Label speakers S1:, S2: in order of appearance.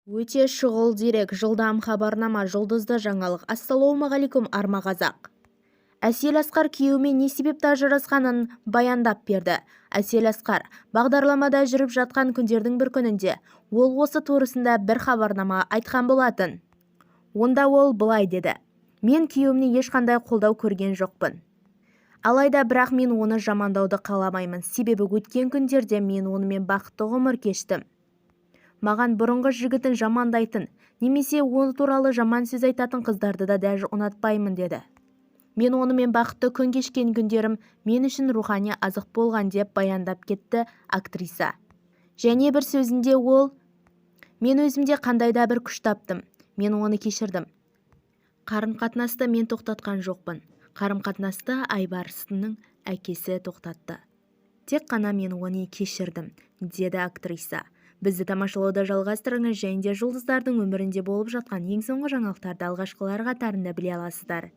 S1: Өте шұғыл дерек, жылдам хабарнама, жұлдызды жаңалық! Ассалаумағалейкум, арма, қазақ! Әсел Асқар күйеуімен не себепті ажырасқанын баяндап берді. Әсел Асқар бағдарламада жүріп жатқан күндердің бір күнінде ол осы турасында бір хабарнама айтқан болатын. Онда ол былай деді: «Мен күйеуімнен ешқандай қолдау көрген жоқпын. Алайда бірақ мен оны жамандауды қаламаймын, себебі өткен күндерде мен онымен бақытты ғұмыр кештім. Маған бұрынғы жігітін жамандайтын немесе ол туралы жаман сөз айтатын қыздарды да даже ұнатпаймын», – деді. «Мен онымен бақытты күн кешкен күндерім мен үшін рухани азық болған», – деп баяндап кетті актриса. Және бір сөзінде ол: «Мен өзімде қандай да бір күш таптым, мен оны кешірдім. Қарым-қатынасты мен тоқтатқан жоқпын, қарым-қатынасты Айбарыстың әкесі тоқтатты. Тек қана мен оны кешірдім», – деді актриса. Бізді тамашалауды жалғастырыңыз және де жұлдыздардың өмірінде болып жатқан ең соңғы жаңалықтарды алғашқылар қатарында біле аласыздар.